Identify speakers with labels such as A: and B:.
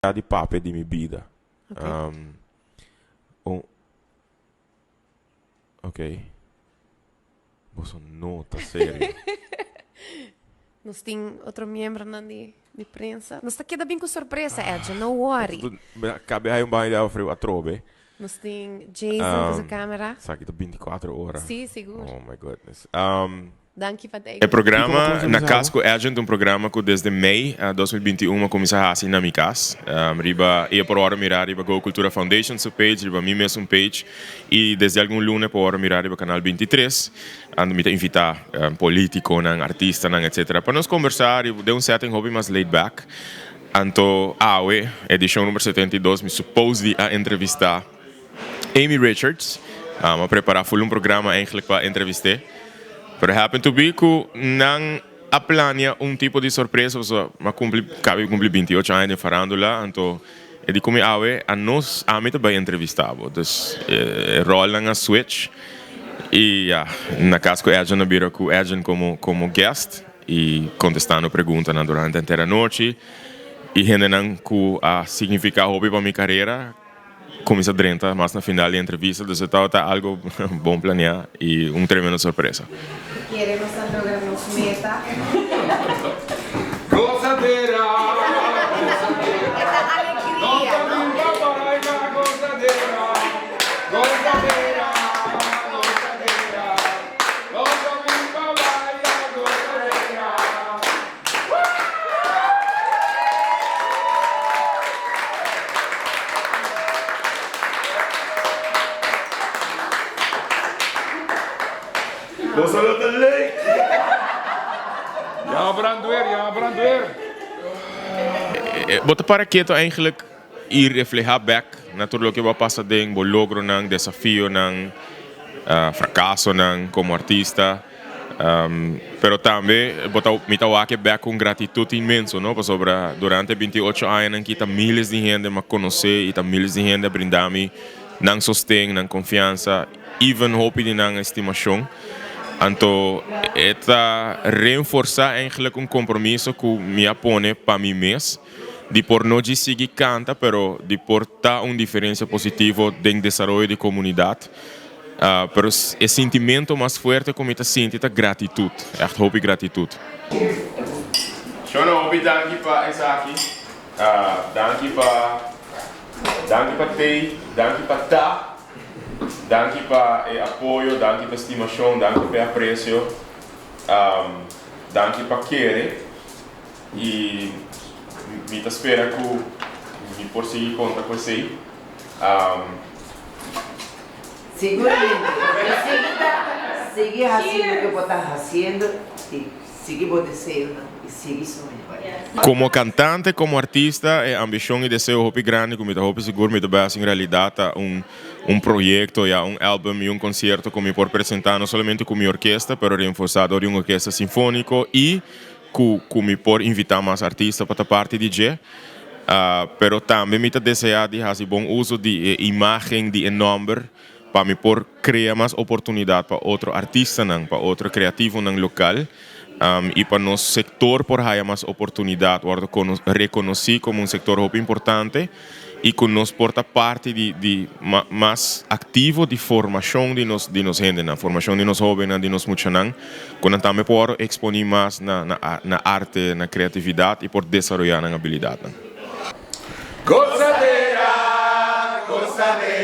A: Di papia di mi bida. Um, un, ok. Boso no ta serio.
B: Nos tin otro miembronan di, di prensa. Nos ta keda bin ku sorpresa, Edje, no worry.
A: Kabe hay un baño di awa friu atrobe.
B: Nos tin Jason ku su camera.
A: Esaki ta 24 ora.
B: Sí, sigur.
A: Oh my goodness. Um,
B: Danki pa
C: E programa Na Cas cu Agent ta un programa cu desde mei 2021 a cuminsa haci na mi cas. Riba e por ora mira riba Go Cultura Foundation su page, riba mi mesun page y desde algun luna por ora mira riba Canal 23. Ando mi ta invita politiconan, artistanan etc. Pa nos conversa riba den un setting hopi mas laid back. Anto awe, edicion number 72, mi suppose di a entrevista Amy Richards. A prepara full un programa eigenlijk pa entrevist'é. Pero happen to be ku nan a plania un tipo di sorpresa pasobra mi a kumpli, kabi kumpli 28 aña den farandula, anto e di ku mi awe a nos, ami ta bai entrevista bo. Dus e rolnan a switch i ya, na kas ku Edjean a bira ku Edjean komo komo guest i kontestando preguntanan durante henter anochi i hendenan ku a signifiká hopi pa mi karera. Cuminsa drenta mas na final di entrevista, dus e tabata algo bon planea y un tremendo sorpresa.
B: Kere nos a logra nos meta.
D: Gozadera, gozadera.
B: E ta alegria,
D: No ta
B: no?
D: bin pa baila, gozadera, gozadera, gozadera. No ta bin pa baila, gozadera.
A: Boso lo ta leuk!
D: Yama brandweer, yama brandweer.
C: Bo ta para keto eigenlijk y refleha bek na tur loke bo a pasa den bo logronan, desafionan, fracasonan como artista. Pero tambe bo ta mi ta wak e bek ku un gratitut inmenso no pasobra durante e 28 añanan ki ta miles di hende m'a konosé i ta miles di hende a brinda mi nan sosten, nan konfiansa, even hopi di nan estimashon. Anto e ta renforsá eigenlijk un kompromiso ku mi a pone pa mi mes di por no djis sigui kanta pero di por ta un diferensia positivo den desaroyo di komunidat. Pero e sintimento mas fuerte ku mi ta sinti ta gratitut, ègt hopi gratitut.
A: Shona hopi danki pa esaki, danki pa danki pa tei, danki pa ta, danki pa e apoyo, danki pa e stimashon, danki pa e apresio, danki pa kere i mi ta spera ku mi por sigui konta ku esei.
E: Siguramente, pero sigui ta sigui haci loke bo ta haciendo y sigui bo deseonan y sigui soña.
C: Como cantante, como artista, e ambicion y deseo hopi grandi cu mi ta hopi sigur mi ta bay haci en realidad ta un un proyecto ya un album y un concierto cu mi por presenta no solamente cu mi orkesta pero reforza door di un orkesta sinfonico y cu cu mi por invita mas artista pa ta parti di dje. Pero tambe mi ta desea di haci bon uso di e imagen di e nomber pa mi por crea mas oportunidad pa otro artistanan, pa otro creativonan local y pa nos sector por haya mas oportunidad, wordo reconoci como un sector hopi importante y cu nos por ta parti di di mas activo di formacion di nos di nos hendenan, formacion di nos hobennan, di nos muchanan, cu nan tambe por wordo exponi mas na na na arte, na creatividad y por desaroya nan habilidadnan.
D: Gozadera, gozadera.